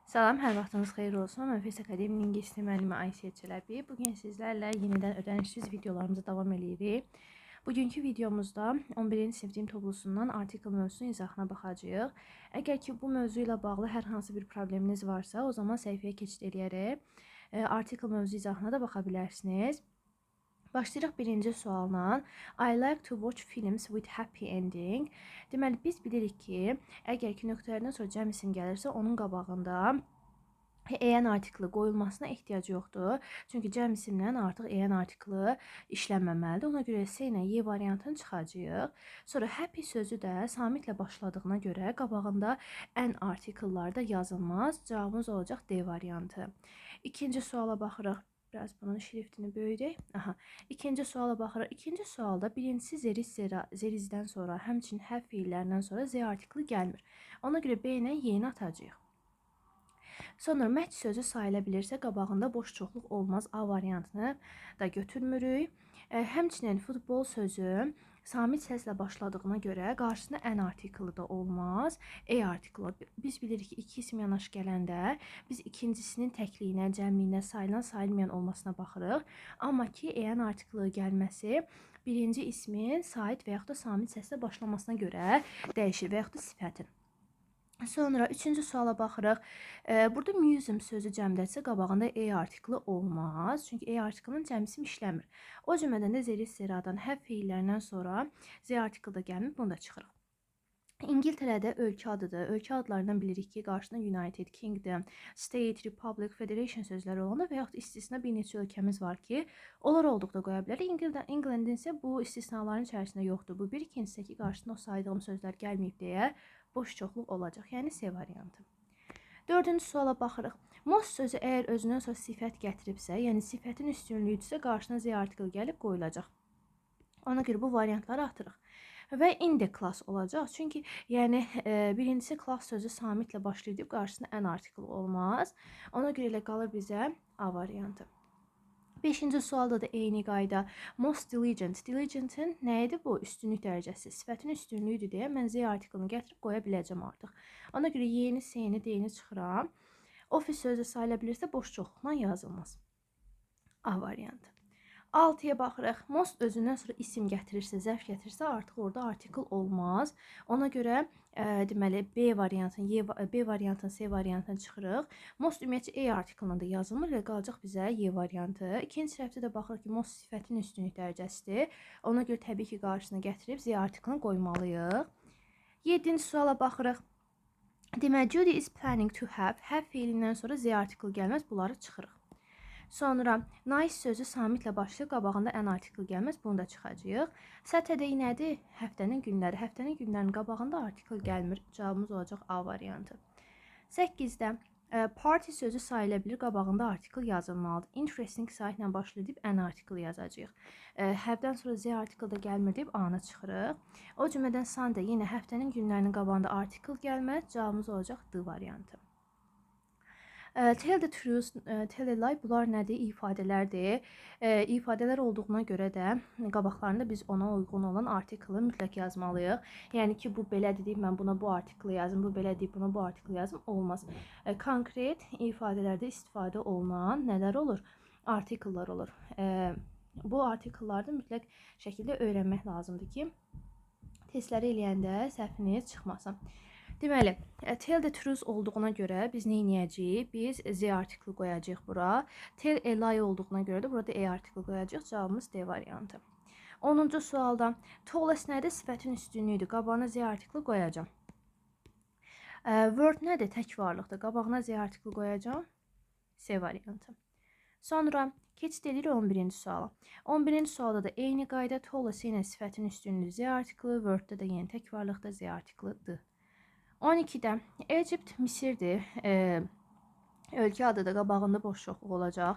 Salam, hər vaxtınız xeyir olsun. Mən Face Akademinin ingilis dili müəllimi Aysiyə Çələbi. Bu gün sizlərlə yenidən ödənişsiz videolarımıza davam eləyirik. Bugünkü videomuzda 11-ci sinif din toblusundan artikel mövzusunun izahına baxacağıq. Əgər ki, bu mövzu ilə bağlı hər hansı bir probleminiz varsa, o zaman səhifəyə keçid eləyərək artikel mövzu izahına da baxa bilərsiniz. Başlayırıq birinci sualla. I like to watch films with happy ending. Deməli, biz bilirik ki, əgər ki nöqtələrdən sonra cəm isim gəlirsə, onun qabağında an artiklı qoyulmasına ehtiyac yoxdur. Çünki cəm isimlə artıq an artiklı işlənməməlidir. Ona görə S ilə Y variantını çıxacağıq. Sonra happy sözü də samitlə başladığına görə qabağında an artikellar da yazılmaz. Cavabımız olacaq D variantı. İkinci suala baxırıq. Biraz bunun şriftini böyüdək. Aha. İkinci suala baxırıq. İkinci sualda birincisi there is, there isdən sonra, həmçinin have feillərindən sonra the artiklı gəlmir. Ona görə B ilə Y-ni atacağıq. Sonra match sözü sayıla bilirsə, qabağında boş çoxluq olmaz. A variantını da götürmürük. Həmçinin futbol sözü samit səslə başladığına görə qarşısında an artiklı da olmaz. A artiklı. Biz bilirik ki, iki isim yanaşı gələndə biz ikincisinin təkliyinə, cəmliyinə, sayılan, sayılmayan olmasına baxırıq. Amma ki, an artiklı gəlməsi birinci ismin sait və yaxud da samit səslə başlamasına görə dəyişir və yaxud da sifətin. Sonra üçüncü suala baxırıq. Burada museum sözü cəmdədirsə, qabağında a artiklı olmaz. Çünki a artiklının cəm isim işləmir. O cümlədən də there is, there are'dan, have feillərindən sonra the artiklı da gəlmir. Bunu da çıxırıq. İngiltərədə ölkə adıdır. Ölkə adlarından bilirik ki, qarşısında United Kingdom, State, Republic, Federation sözləri olanda və yaxud istisna bir neçə ölkəmiz var ki, onlar olduqda qoya bilərik. Englandin isə bu istisnaların içərisində yoxdur. Bu bir, ikincisi ki, qarşısında o saydığım sözlər gəlməyib deyə boş çoxluq olacaq. Yəni C variantı. Dördüncü suala baxırıq. Most sözü əgər özündən sonra sifət gətiribsə, yəni sifətin üstünlüyüdürsə, qarşısına the artikel gəlib qoyulacaq. Ona görə bu variantları atırıq. Və in the class olacaq. Çünki yəni birincisi class sözü samitlə başlayır deyib qarşısında an artikel olmaz. Ona görə elə qalır bizə A variantı. Beşinci sualda da eyni qayda. Most diligent. Diligent'in nə idi bu? Üstünlük dərəcəsi. Sifətin üstünlüyüdür deyə mən the artikelini gətirib qoya biləcəm artıq. Ona görə Y-ni, S-ni, D-ni çıxıram. Office sözü sayıla bilirsə, boş çoxluqla yazılmaz. A variantı. 6-ya baxırıq. Most özündən sonra isim gətirirsə, zərf gətirirsə, artıq orada artikel olmaz. Ona görə deməli B variantını, Y, B variantını, C variantını çıxırıq. Most ümumiyyətcə A artikelində da yazılmır və qalacaq bizə Y variantı. İkinci tərəfdə də baxırıq ki, most sifətin üstünlük dərəcəsidir. Ona görə təbii ki, qarşısına gətirib the artikelini qoymalıyıq. Yeddinci suala baxırıq. Deməli, Judy is planning to have, have feilindən sonra the artikel gəlməz, bunları çıxırıq. Sonra nice sözü samitlə başlayır, qabağında an artikel gəlməz, bunu da çıxacağıq. Saturday nədir? Həftənin günləri. Həftənin günlərinin qabağında artikel gəlmir. Cavabımız olacaq A variantı. 8-də party sözü sayıla bilir, qabağında artikel yazılmalıdır. Interesting saitlə başlayır deyib an artikel yazacağıq. Have-dən sonra the artikel da gəlmir deyib A-nı çıxırıq. O cümlədən Sunday yenə həftənin günlərinin qabağında artikel gəlməz. Cavabımız olacaq D variantı. Tell the truth, tell a lie, bunlar nədir? İfadələrdir. İfadələr olduğuna görə də qabaqlarında biz ona uyğun olan artiklı mütləq yazmalıyıq. Yəni ki, bu belədir deyib mən buna bu artiklı yazım, bu belə deyib buna bu artiklı yazım, olmaz. Konkret ifadələrdə istifadə olunan nələr olur? Artikellar olur. Bu artikelları mütləq şəkildə öyrənmək lazımdır ki, testləri eləyəndə səhviniz çıxmasın. Deməli, tell the truth olduğuna görə biz nə edəcəyik? Biz the artiklı qoyacağıq bura. Tell a lie olduğuna görə də burada a artiklı qoyacağıq. Cavabımız D variantı. 10-cu sualda tallest nədir? Sifətin üstünlüyüdür. Qabağına the artiklı qoyacağam. World nədir? Tək varlıqdır. Qabağına the artiklı qoyacağam. C variantı. Sonra keçid edirik 11-ci suala. 11-ci sualda da eyni qayda, tallest yenə sifətin üstünlüyü, the artiklı, worlddə də yenə tək varlıqda the artiklı D. 12-də Egypt Misirdir. Ölkə adı da, qabağında boş çoxluq olacaq.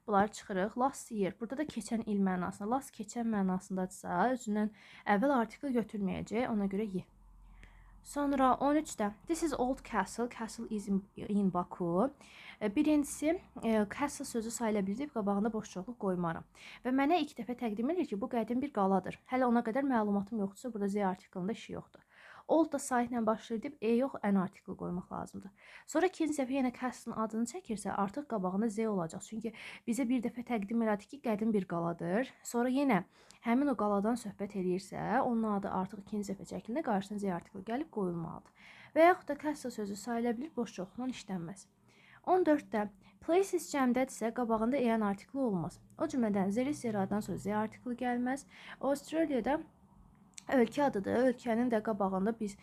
Bunları çıxırıq. Last year. Burada da keçən il mənasında. Last keçən mənasındadırsa, özündən əvvəl artikel götürməyəcək. Ona görə Y. Sonra 13-də This is old castle. Castle is in Baku. Birincisi castle sözü sayıla bilir, qabağında boş çoxluq qoymaram. Və mənə ilk dəfə təqdim edir ki, bu qədim bir qaladır. Hələ ona qədər məlumatım yoxdursa, burada the artikelində işi yoxdur. Old da sahiblə başlayır deyib, E yox, N artiklı qoymaq lazımdır. Sonra ikinci dəfə yenə castle'ın adını çəkirsə, artıq qabağında Z olacaq. Çünki bizə bir dəfə təqdim elədi ki, qədim bir qaladır. Sonra yenə həmin o qaladan söhbət eləyirsə, onun adı artıq ikinci dəfə çəkiləndə qarşısına Z artiklı gəlib qoyulmalıdır. Və yaxud da castle sözü sayıla bilir, boş çoxla işlənməz. 14-də places cəmdədirsə, qabağında en artiklı olmaz. O cümlədən zeri seradan sonra Z artiklı gəlməz. Australiyada ölkə adıdır. Ölkənin də qabağında biz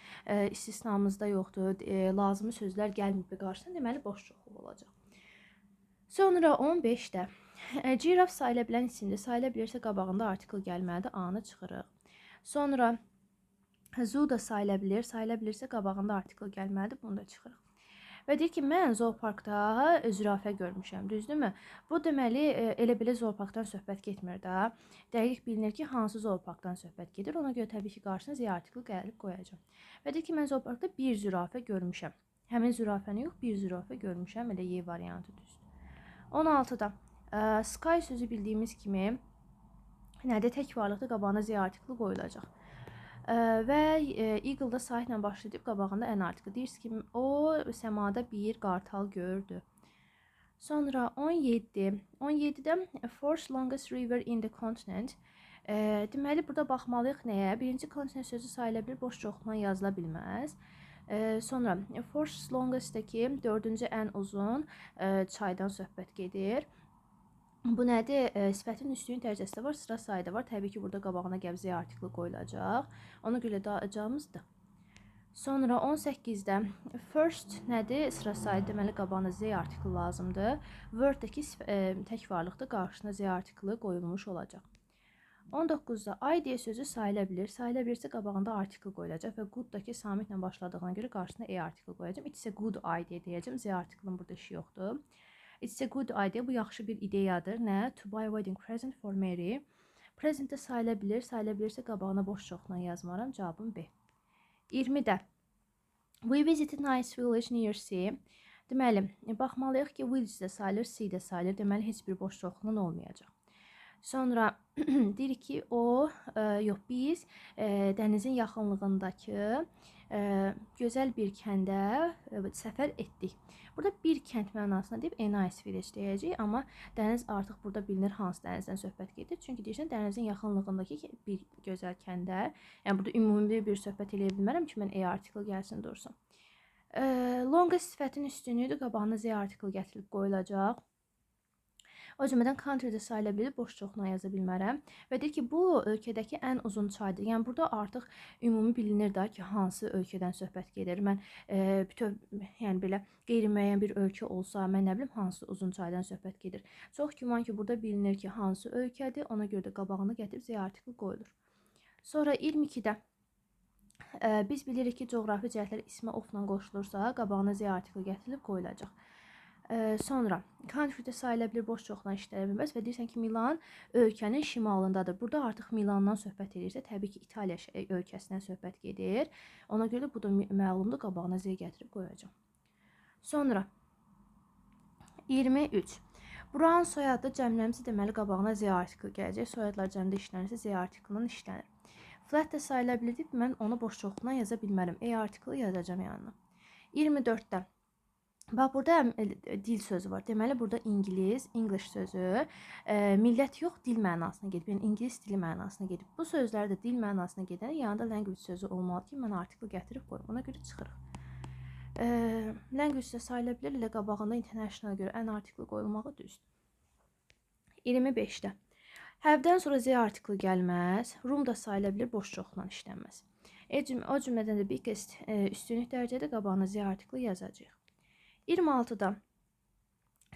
istisnamızda yoxdur. Lazımi sözlər gəlməyib qarşısına, deməli boş çoxluq olacaq. Sonra 15-də giraffe sayıla bilən isimdir. Sayıla bilirsə qabağında artikl gəlməlidir. A-nı çıxırıq. Sonra zoo da sayıla bilir. Sayıla bilirsə qabağında artikl gəlməlidir. Bunu da çıxırıq. Və deyir ki, mən zooparkda zürafə görmüşəm, düzdürmü? Bu deməli elə belə zooparkdan söhbət getmir də. Dəqiq bilinir ki, hansı zooparkdan söhbət gedir. Ona görə təbii ki, qarşısına Z artiklı gəlib qoyacağam. Və deyir ki, mən zooparkda bir zürafə görmüşəm. Həmin zürafəni yox, bir zürafə görmüşəm. Elə Y variantı düzdür. 16-da sky sözü bildiyimiz kimi nədir? Tək varlıqda qabağına Z artiklı qoyulacaq. Və Eagle-da sahiblə başlayıb qabağında N artiklı. Deyirsiniz ki, o səmada bir qartal gördü. Sonra 17. 17-də fourth longest river in the continent. Deməli, burada baxmalıyıq nəyə? Birinci continent sözü sayıla bilir, boş çoxla yazıla bilməz. Sonra fourth longest-dəki dördüncü ən uzun çaydan söhbət gedir. Bu nədir? Sifətin üstünlük dərəcəsi də var, sıra sayı da var. Təbii ki, burada qabağına gəlib Z artiklı qoyulacaq. Ona görə də cavabımız D. Sonra 18-də first nədir? Sıra sayı, deməli qabağına Z artiklı lazımdır. Word-dəki tək varlıqda qarşısına Z artiklı qoyulmuş olacaq. 19-da idea sözü sayıla bilir. Sayıla bilirsə qabağında artikl qoyulacaq və good-dakı samitlə başladığına görə qarşısına E artiklı qoyacağam. It's a good idea deyəcəm. Z artiklının burada işi yoxdur. It's a good idea. Bu yaxşı bir ideyadır. Nə? To buy a wedding present for Mary. Present də sayıla bilir. Sayıla bilirsə qabağına boş çoxla yazmaram. Cavabım B. 20-də we visited nice village near sea. Deməli, baxmalıyıq ki, village də sayılır, sea də sayılır. Deməli, heç bir boş çoxla olmayacaq. Sonra deyir ki, o, yox, biz dənizin yaxınlığındakı gözəl bir kəndə səfər etdik. Burada bir kənd mənasına deyib a nice village deyəcəyik, amma dəniz artıq burada bilinir hansı dənizdən söhbət gedir. Çünki deyirsən dənizin yaxınlığındakı bir gözəl kəndə, yəni burada ümumi bir söhbət eləyə bilmərəm ki, mən e artikl gəlsin dursun. Longest sifətin üstünlüyüdür, qabağına Z artikl gətirilib qoyulacaq. O cümlədən country də sayıla bilir, boş çoxla yaza bilmərəm. Və deyir ki, bu ölkədəki ən uzun çaydır. Yəni burada artıq ümumi bilinir də ki, hansı ölkədən söhbət gedir. Mən bütöv, yəni belə qeyri-müəyyən bir ölkə olsa, mən nə bilim hansı uzun çaydan söhbət gedir. Çox güman ki, burada bilinir ki, hansı ölkədir. Ona görə də qabağına gətirib Z artikli qoyulur. Sonra 22-də biz bilirik ki, coğrafi cəhətlər ismə of-la qoşulursa, qabağına Z artikli gətirilib qoyulacaq. Sonra country-də sayıla bilir, boş çoxla işləyə bilməz və deyirsən ki, Milan ölkənin şimalındadır. Burada artıq Milandan söhbət edirsə, təbii ki, İtaliya ölkəsindən söhbət gedir. Ona görə də bu da məlumdur, qabağına Z gətirib qoyacağam. Sonra 23. Buranın soyadı cəmləmsi, deməli qabağına Z artikli gələcək. Soyadlar cəmdə işlənirsə Z artiklından işlənir. Flat də sayıla bilir deyib, mən onu boş çoxla yaza bilmərəm. E artikli yazacağam yanına. 24-də. Bax, burada dil sözü var. Deməli, burada İngilis, English sözü millət yox, dil mənasına gedib. Yəni, ingilis dili mənasına gedib. Bu sözlər də dil mənasına gedəndə yanında language sözü olmalıdır ki, mən artikli gətirib qoyum. Ona görə çıxırıq. Language də sayıla bilər, elə qabağında international görə N artikli qoyulmağı düzdür. 25-də. Have-dən sonra Z artikli gəlməz. Room da sayıla bilər, boş çoxla işlənməz. O cümlədən də biggest üstünlük dərəcədə qabağına Z artikli yazacağıq. 26-da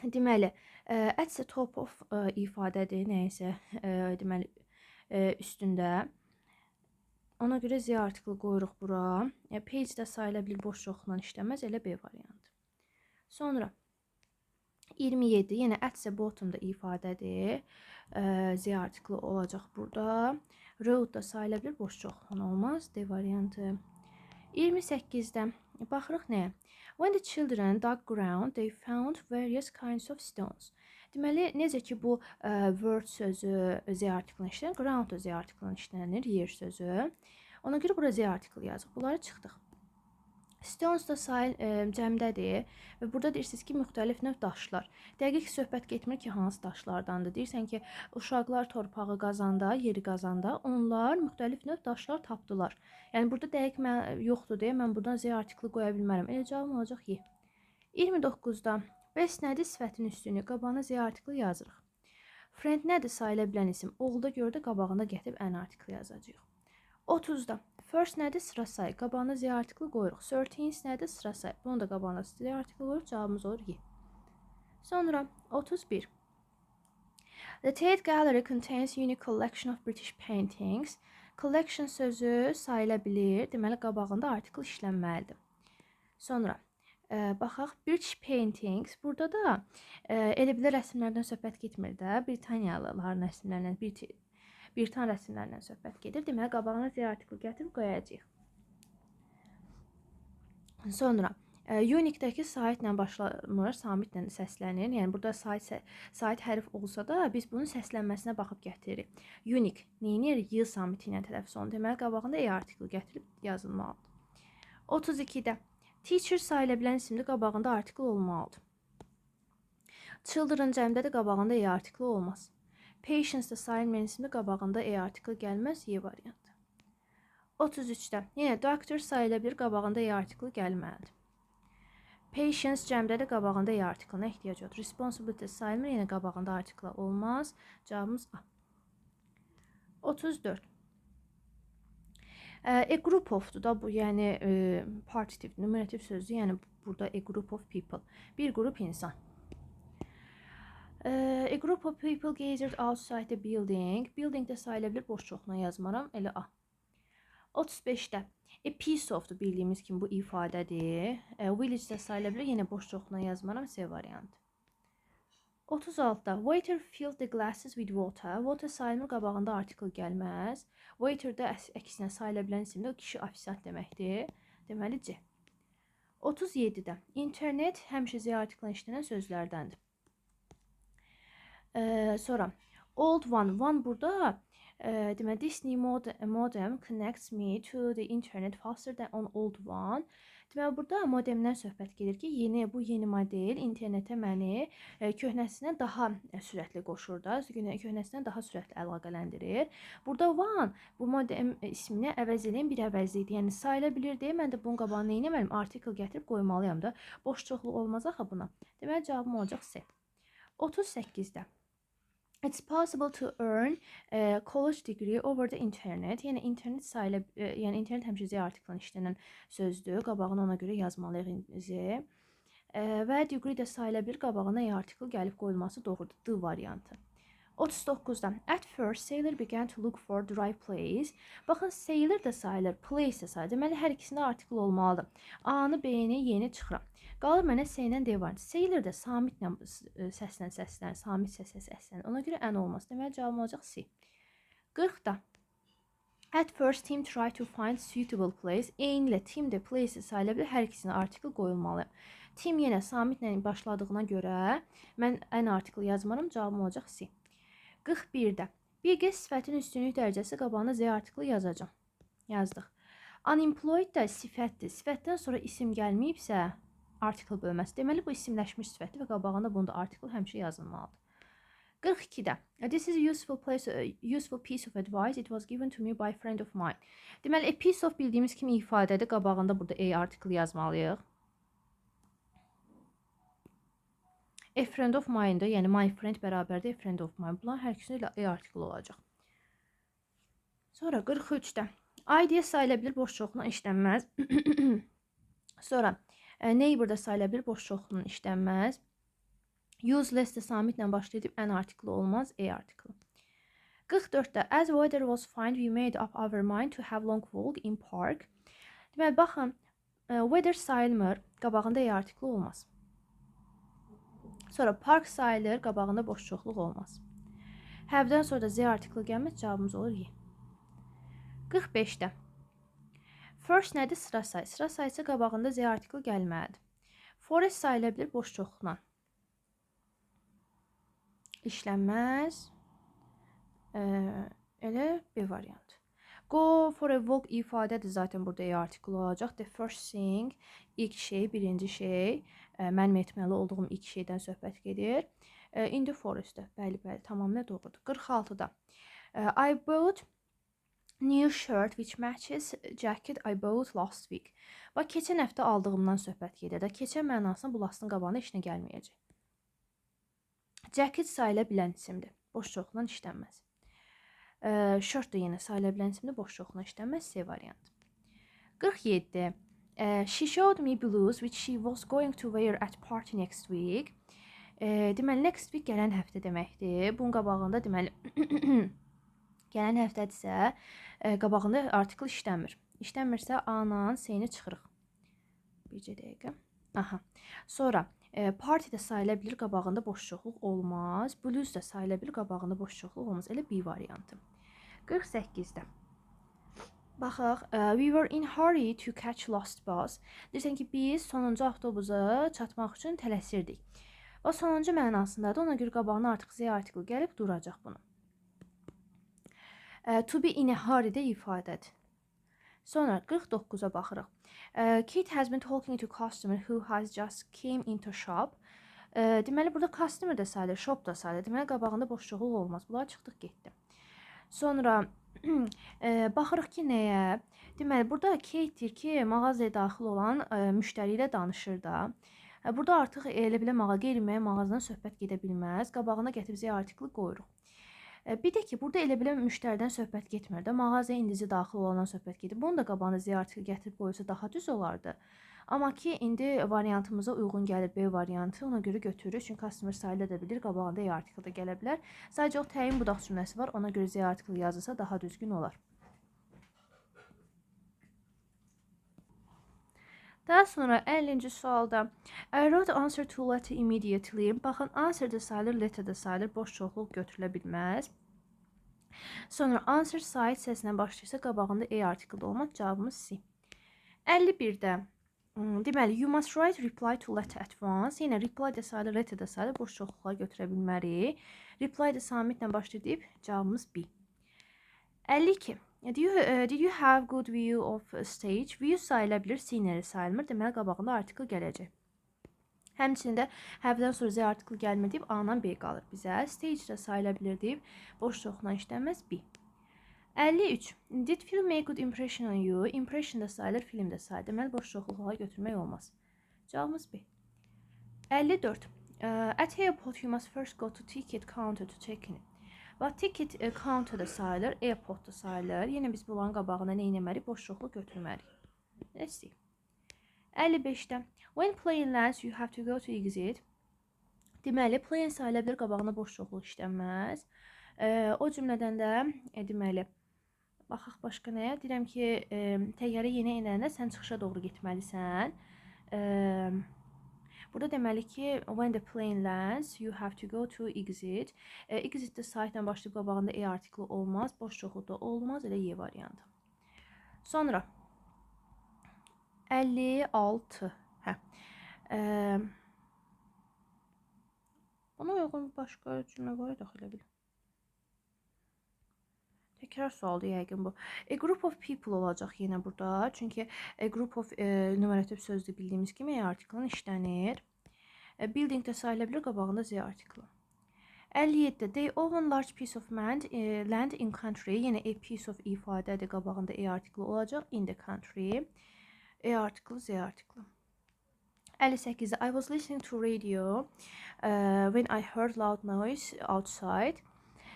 deməli, at the top of ifadədir, nəysə, deməli, üstündə. Ona görə Z artikli qoyuruq bura. Page də sayıla bilir, boş çoxla işləməz, elə B variantı. Sonra 27, yenə at the bottom-da ifadədir. Z artikli olacaq burada. Road da sayıla bilir, boş çoxla olmaz. D variantı. 28-də baxırıq nəyə? When the children dug ground, they found various kinds of stones. Deməli, necə ki bu word sözü Z artiklına işlənir, ground da Z artiklına işlənir, yer sözü. Ona görə bura Z artiklı yazıq. Bunları çıxdıq. Stones da sayıl cəmdədir və burada deyirsiniz ki, müxtəlif növ daşlar. Dəqiq söhbət getmir ki, hansı daşlardandır. Deyirsən ki, uşaqlar torpağı qazanda, yeri qazanda onlar müxtəlif növ daşlar tapdılar. Yəni burada dəqiq yoxdur deyə mən buradan Z artiklı qoya bilmərəm. Elə cavabım olacaq Y. 29-da best nədir sifətin üstünü? Qabağına Z artiklı yazırıq. Friend nədir sayıla bilən isim? Oğulda görə də qabağında gətirib N artiklı yazacağıq. 30-da first nədir? Sıra sayı. Qabağına Z artiklı qoyuruq. Certain nədir? Sıra sayı. Bunu da qabağına Z artiklı qoyuruq. Cavabımız olur Y. Sonra 31. The Tate Gallery contains unique collection of British paintings. Collection sözü sayıla bilir. Deməli, qabağında artikl işlənməlidir. Sonra baxaq, British paintings. Burada da elə belə rəsmlərdən söhbət getmir də. Britaniyalıların rəsmlərindən, Britan rəsmlərindən söhbət gedir. Deməli, qabağına Z artiklı gətirib qoyacağıq. Sonra unique-dəki saitlə başlamır, samitlə səslənir. Yəni burada sait hərf olsa da biz bunun səslənməsinə baxıb gətiririk. Unique neynir? Y samiti ilə tələffüz olunur. Deməli, qabağında E artiklı gətirib yazılmalıdır. 32-də teacher sayıla bilən isimdir, qabağında artikl olmalıdır. Children cəmdə də qabağında E artiklı olmaz. Patience də sayılmayan isimdir, qabağında E artiklı gəlməz, Y variantı. 33-də yenə doctor sayıla bilir, qabağında E artiklı gəlməlidir. Patience cəmdə də qabağında E artiklına ehtiyac yoxdur. Responsibility sayılmır, yenə qabağında artikla olmaz. Cavabımız A. 34. A group of'dur da bu, yəni partitiv, numerativ sözdür. Yəni burada a group of people. Bir qrup insan. A group of people gathered outside the building. Building də sayıla bilir, boş çoxuna yazmaram. Elə A. 35-də a piece of'dur, bildiyimiz kimi bu ifadədir. Village də sayıla bilir, yenə boş çoxuna yazmaram. C variantı. 36-da waiter filled the glasses with water. Water sayılmır, qabağında artikl gəlməz. Waiter də əksinə sayıla bilən isimdir. O kişi ofisiant deməkdir. Deməli C. 37-də internet həmişə Z artikla işlənən sözlərdəndir. Sonra old one. One burada deməli this new modem connects me to the internet faster than on old one. Deməli burada modemdən söhbət gedir ki, bu yeni model internetə məni köhnəsindən daha sürətli qoşur da, köhnəsindən daha sürətli əlaqələndirir. Burada one bu modem ismini əvəz edən bir əvəzlikdir. Yəni sayıla bilir deyə mən də bunun qabağına nə etməliyəm? Artikl gətirib qoymalıyam da. Boş çoxlu olmaz axı buna. Deməli cavabım olacaq C. 38-də It's possible to earn a college degree over the internet. Yəni internet sayıla, yəni internet həmişə Z artikla işlənən sözdür. Qabağına ona görə yazmalıyıq Z. Və degree də sayıla bilir, qabağına E artiklı gəlib qoyulması doğrudur. D variantı. 39-da At first sailor began to look for dry place. Baxın, sailor da sayılır, place də sayılır. Deməli, hər ikisində artikl olmalıdır. A-nı, B-ni, Y-ni çıxıram. Qalır mənə C ilə D variantı. Sailor da samitlə səslə səslənir, samit səslə səslənir. Ona görə N olmaz. Deməli, cavabım olacaq C. 40-da At first team try to find suitable place. Eynilə team də place də sayıla bilir. Hər ikisinə artikl qoyulmalı. Team yenə samitlə başladığına görə mən N artikl yazmaram. Cavabım olacaq C. 41-də biggest sifətin üstünlük dərəcəsi, qabağına Z artiklı yazacağam. Yazdıq. Unemployed da sifətdir. Sifətdən sonra isim gəlməyibsə artikl bölməsi. Deməli bu isimləşmiş sifətdir və qabağında bunda artikl həmişə yazılmalıdır. 42-də This is a useful place, a useful piece of advice. It was given to me by a friend of mine. Deməli a piece of bildiyimiz kimi ifadədir. Qabağında burada a artiklı yazmalıyıq. A friend of mine-da, yəni my friend bərabərdir a friend of mine. Bunların hər ikisində elə a artiklı olacaq. Sonra 43-də idea sayıla bilir, boş çoxuna işlənməz. Sonra neighbor da sayıla bilir, boş çoxuna işlənməz. Useless də samitlə başlayıb N artiklı olmaz, E artiklı. 44-də As weather was fine, we made up our mind to have long walk in park. Deməli, baxın, weather sayılmır, qabağında E artiklı olmaz. Sonra park sayılır, qabağında boş çoxluq olmaz. Have-dən sonra da Z artiklı gəlməz, cavabımız olur Y. 45-də First nədir? Sıra sayı. Sıra sayısı qabağında Z artiklı gəlməlidir. Forest sayıla bilir boş çoxluqla. İşlənməz. Elə B variantı. Go for a walk ifadədir, zaten burada A artiklı olacaq. The first thing, ilk şey, birinci şey, mənim etməli olduğum ilk şeydən söhbət gedir. In the forest-də. Bəli, bəli, tamamilə doğrudur. 46-da. I bought new shirt which matches jacket I bought last week. Bax, keçən həftə aldığımdan söhbət gedir də. Keçən mənasında bu lastın qabağında işinə gəlməyəcək. Jacket sayıla bilən isimdir. Boş çoxla işlənməz. Shirt də yenə sayıla bilən isimdir. Boş çoxla işlənməz. C variantı. 47. She showed me blouse which she was going to wear at party next week. Deməli, next week gələn həftə deməkdir. Bunun qabağında deməli gələn həftədirsə, qabağında artikl işlənmir. İşlənmirsə A-la C-ni çıxırıq. Bircə dəqiqə. Aha. Sonra party də sayıla bilir, qabağında boş çoxluq olmaz. Blouse də sayıla bilir, qabağında boş çoxluq olmaz. Elə B variantı. 48-də. Baxaq, we were in hurry to catch last bus. Deyirsən ki, biz sonuncu avtobusa çatmaq üçün tələsirdik. O sonuncu mənasındadır. Ona görə qabağına artıq Z artiklı gəlib duracaq bunu. To be in a hurry də ifadədir. Sonra 49-a baxırıq. Kate has been talking to customer who has just came into shop. Deməli, burada customer də sayılır, shop da sayılır. Deməli, qabağında boş çoxluq olmaz. Bunlar çıxdıq, getdi. Sonra baxırıq ki, nəyə? Deməli, burada Kate deyir ki, mağazaya daxil olan müştəri ilə danışır da. Burada artıq elə belə qeyri-müəyyən mağazadan söhbət gedə bilməz. Qabağına gətirib Z artiklı qoyuruq. Bir də ki, burada elə belə müştəridən söhbət getmir də. Mağazaya indici daxil olandan söhbət gedir. Bunu da qabağına Z artiklı gətirib qoysa daha düz olardı. Amma ki, indi variantımıza uyğun gəlir B variantı, ona görə götürürük. Çünki customer sayıla da bilir, qabağında E artiklı da gələ bilər. Sadəcə o təyin budaq cümləsi var, ona görə Z artiklı yazılsa daha düzgün olar. Daha sonra 50-ci sualda I wrote answer to letter immediately. Baxın, answer də sayılır, letter də sayılır, boş çoxluq götürülə bilməz. Sonra answer site səsinə başlayırsa, qabağında E artiklı da olmaz. Cavabımız C. 51-də deməli, you must write reply to letter at once. Yenə reply də sayılır, letter də sayılır, boş çoxluqlar götürə bilmərik. Reply də samitlə başlayır deyib, cavabımız B. 52. Did you have good view of stage? View sayıla bilir, scenery sayılmır. Deməli, qabağında artikl gələcək. Həmçinin də have-dən sonra Z artikl gəlmir deyib, A-dan B qalır bizə. Stage də sayıla bilir deyib, boş çoxla işlənməz B. 53. Did film make good impression on you? Impression də sayılır, film də sayılır. Deməli, boş çoxluğa götürmək olmaz. Cavabımız B. 54. At airport you must first go to ticket counter to check in. Bax, ticket counter da sayılır, airport da sayılır. Yenə biz bunların qabağına nə etməliyik? Boş çoxluq götürməliyik. Let's see. 55-də. When plane lands, you have to go to exit. Deməli, plane sayıla bilər, qabağına boş çoxluq işlənməz. O cümlədən də, deməli, baxaq başqa nəyə? Deyirəm ki, təyyarə yeni enəndə sən çıxışa doğru getməlisən. Burada deməli ki, when the plane lands, you have to go to exit. Exit-də site-la başlayıb qabağında E artiklı olmaz, boş çoxluq da olmaz, elə Y variantı. Sonra 56. Hə. Buna uyğun başqa cümlə var idi axı elə bil. Təkrar sualdır yəqin bu. A group of people olacaq yenə burada. Çünki a group of nümərətib sözdür bildiyimiz kimi E artiklın işlənir. Building də sayıla bilər, qabağında Z artiklı. 57-də they own large piece of land in country. Yenə a piece of ifadədir, qabağında E artiklı olacaq. In the country. E artiklı, Z artiklı. 58-də I was listening to radio when I heard loud noise outside.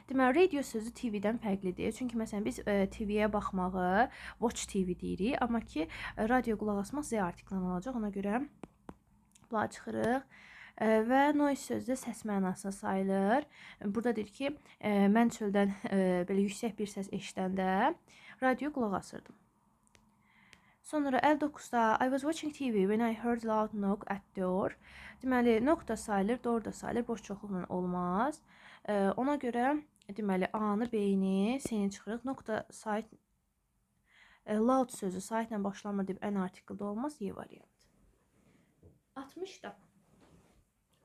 Deməli, radio sözü TV-dən fərqlidir. Çünki məsələn biz TV-yə baxmağı watch TV deyirik, amma ki radio qulaq asmaq Z artiklından olacaq. Ona görə bunları çıxırıq. Və noise sözü də səs mənasına sayılır. Burada deyir ki, mən çöldən belə yüksək bir səs eşidəndə radio qulaq asırdım. Sonra 59-da I was watching TV when I heard loud knock at door. Deməli, knock da sayılır, door da sayılır, boş çoxluqla olmaz. Ona görə deməli A-nı, B-ni, C-ni çıxırıq. Knock da site loud sözü site-la başlamır deyib N artiklı da olmaz, Y variantı. 60-da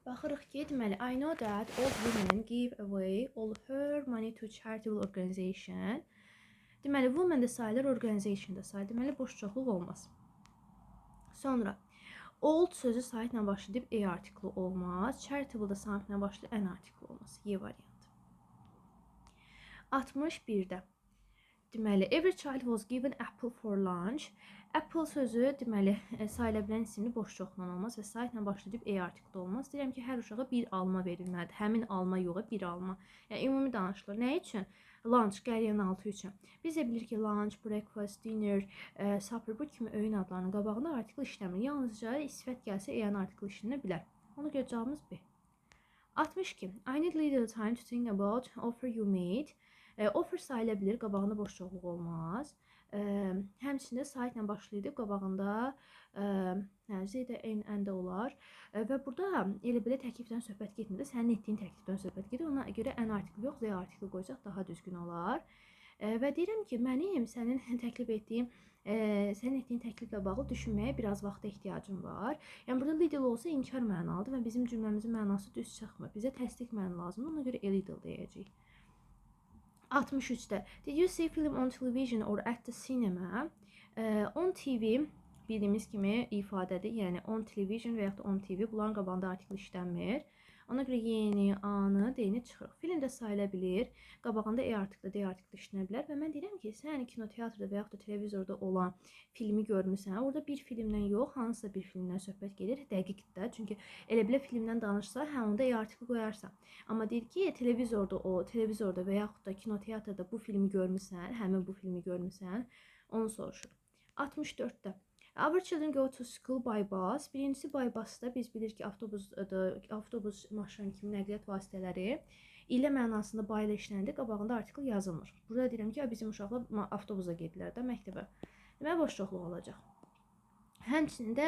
baxırıq ki, deməli I know that old woman give away all her money to charitable organization. Deməli, woman də sayılır, organization da sayılır. Deməli, boş çoxluq olmaz. Sonra old sözü sahiblə başlayıb e artiklı olmaz. Charitable da sahiblə başlayıb n artiklı olmaz. Y variantı. 61-də. Deməli, every child was given apple for lunch. Apple sözü, deməli, sayıla bilən isimli boş çoxla olmaz və sahiblə başlayıb e artiklı olmaz. Deyirəm ki, hər uşağa bir alma verilməlidir. Həmin alma yox, bir alma. Yəni, ümumi danışılır. Nə üçün? Lunch, qəlyan altı üçün. Biz də bilirik ki, lunch, breakfast, dinner, supper bu kimi öğün adlarının qabağında artikl işləmir. Yalnızca sifət gəlsə e artikl işlənə bilər. Ona görə cavabımız B. 62. I need little time to think about offer you made. Offer sayıla bilir, qabağında boş çoxluq olmaz. Həmçinin sahiblə başlayıb qabağında Z də N, N də olar. Və burada elə belə təklifdən söhbət getmir də, sənin etdiyin təklifdən söhbət gedir. Ona görə N artikli yox, Z artikli qoysaq daha düzgün olar. Və deyirəm ki, mənim sənin təklif etdiyin sənin etdiyin təkliflə bağlı düşünməyə biraz vaxta ehtiyacım var. Yəni burada little olsa inkar mənalıdır və bizim cümləmizin mənası düz çıxmır. Bizə təsdiq məna lazımdır. Ona görə a little deyəcəyik. 63-də Did you see film on television or at the cinema? On TV bildiyimiz kimi ifadədir. Yəni on television və yaxud da on TV bunların qabağında artikl işlənmir. Ona görə Y-ni, A-nı, D-ni çıxırıq. Film də sayıla bilir. Qabağında E artikli, D artikli işlənə bilər və mən deyirəm ki, sən kinoteatrda və yaxud da televizorda olan filmi görmüsən. Orada bir filmdən yox, hansısa bir filmdən söhbət gedir. Dəqiqdir də. Çünki elə belə filmdən danışsa, hə onda E artikli qoyarsan. Amma deyir ki, televizorda o, televizorda və yaxud da kinoteatrda bu filmi görmüsən, həmin bu filmi görmüsən, onu soruşur. 64-də Our children go to school by bus. Birincisi by busda biz bilirik ki, avtobus, maşın kimi nəqliyyat vasitələri ilə mənasında by ilə işlənəndə qabağında artikl yazılmır. Burada deyirəm ki, bizim uşaqlar avtobusa gedirlər də məktəbə. Deməli, boş çoxluq olacaq. Həmçinin də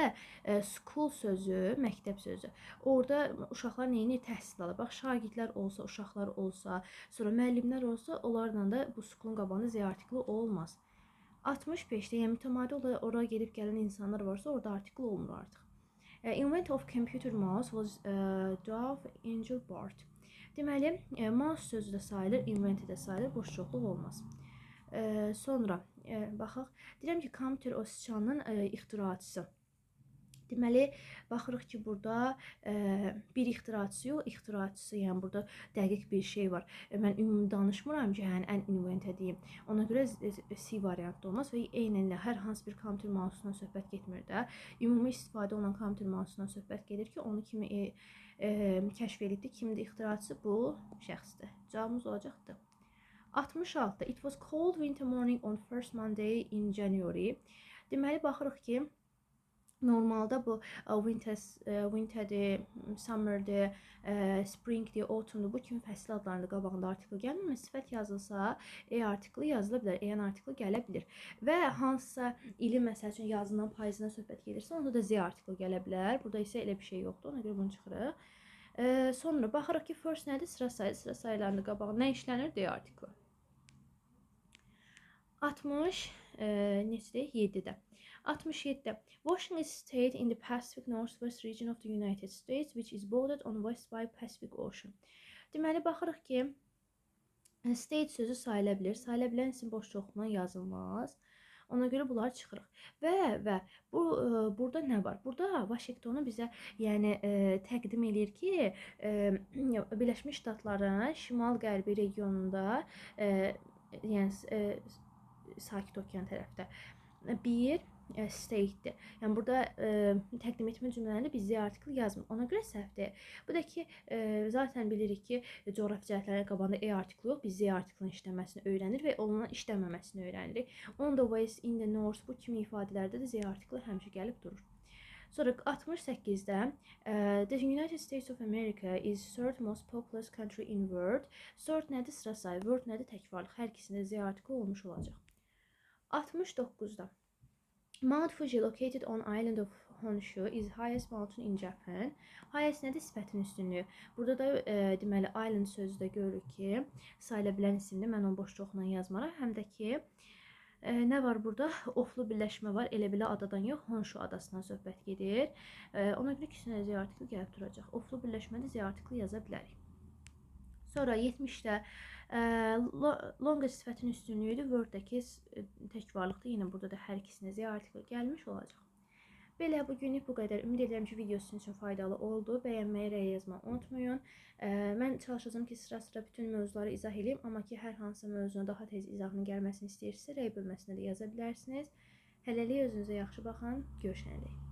school sözü, məktəb sözü. Orada uşaqlar nə edir? Təhsil alır. Bax, şagirdlər olsa, uşaqlar olsa, sonra müəllimlər olsa, onlarla da bu schoolun qabağında Z artikli olmaz. 65-də, yəni mütəmadi olaraq ora gedib gələn insanlar varsa, orada artikl olmur artıq. Inventor of computer mouse was Dave Engelbart. Deməli, mouse sözü də sayılır, invent də sayılır, boş çoxluq olmaz. Sonra baxaq. Deyirəm ki, kompüter o siçanın ixtiraçısı. Deməli, baxırıq ki, burada bir ixtiraçısı yox, ixtiraçısı, yəni burada dəqiq bir şey var. Mən ümumi danışmıram ki, yəni an invent edeyim. Ona görə C variantı olmaz və eynən də hər hansı bir kompüter mouse'undan söhbət getmir də. Ümumi istifadə olunan kompüter mouse'undan söhbət gedir ki, onu kimi kəşf edibdi, kimdir ixtiraçısı? Bu şəxsdir. Cavabımız olacaqdır. 66. It was cold winter morning on first Monday in January. Deməli, baxırıq ki, normalda bu winterdir, summerdir, springdir, autumndur, bu kimi fəsil adlarında qabağında artikl gəlmir. Amma sifət yazılsa, e artikli yazıla bilər, en artikli gələ bilər. Və hansısa ilin, məsəl üçün, yazından, payızından söhbət gedirsə, onda da Z artikli gələ bilər. Burada isə elə bir şey yoxdur, ona görə bunu çıxırıq. Sonra baxırıq ki, first nədir? Sıra sayı, sıra sayılarında qabağında nə işlənir? D artikli. 60 neçədir? 7-də. 67. Washington is state in the Pacific Northwest region of the United States, which is bordered on west by Pacific Ocean. Deməli, baxırıq ki, state sözü sayıla bilər. Sayıla bilən isim boş çoxluqla yazılmaz. Ona görə bunları çıxırıq. Və bu burada nə var? Burada Vaşinqtonu bizə, yəni təqdim eləyir ki, Birləşmiş Ştatların şimal-qərbi regionunda, yəni Sakit Okean tərəfdə bir state-dir. Yəni burada təqdim etmə cümlələrində biz Z artikli yazmır. Ona görə səhvdir. Bu da ki, zaten bilirik ki, coğrafi cəhətlərin qabağında E artikli yox, biz Z artiklinin işləməsini öyrənirik və onun işləməməsini öyrənirik. On the west, in the north bu kimi ifadələrdə də Z artikli həmişə gəlib durur. Sonra 68-də The United States of America is third most populous country in world. Third nədir? Sıra sayı. World nədir? Tək varlıq. Hər ikisində Z artikli olmuş olacaq. 69-da Mount Fuji located on island of Honshu is highest mountain in Japan. Highest nədir? Sifətin üstünlüyü. Burada da deməli island sözü də görürük ki, sayıla bilən isimdir. Mən onu boş çoxla yazmaram. Həm də ki, nə var burada? Oflu birləşmə var. Elə belə adadan yox, Honshu adasından söhbət gedir. Ona görə ikisinə Z artikli gəlib duracaq. Oflu birləşmədə Z artikli yaza bilərik. Sonra 70-də longest sifətin üstünlüyüdür. Word-dəki tək varlıqdır. Yenə burada da hər ikisinə the article gəlmiş olacaq. Belə bugünlük bu qədər. Ümid edirəm ki, video sizin üçün faydalı oldu. Bəyənməyi, rəy yazmağı unutmayın. Mən çalışacağam ki, sıra-sıra bütün mövzuları izah edeyim, amma ki, hər hansısa mövzunun daha tez izahının gəlməsini istəyirsinizsə, rəy bölməsinə də yaza bilərsiniz. Hələlik özünüzə yaxşı baxın. Görüşənədək.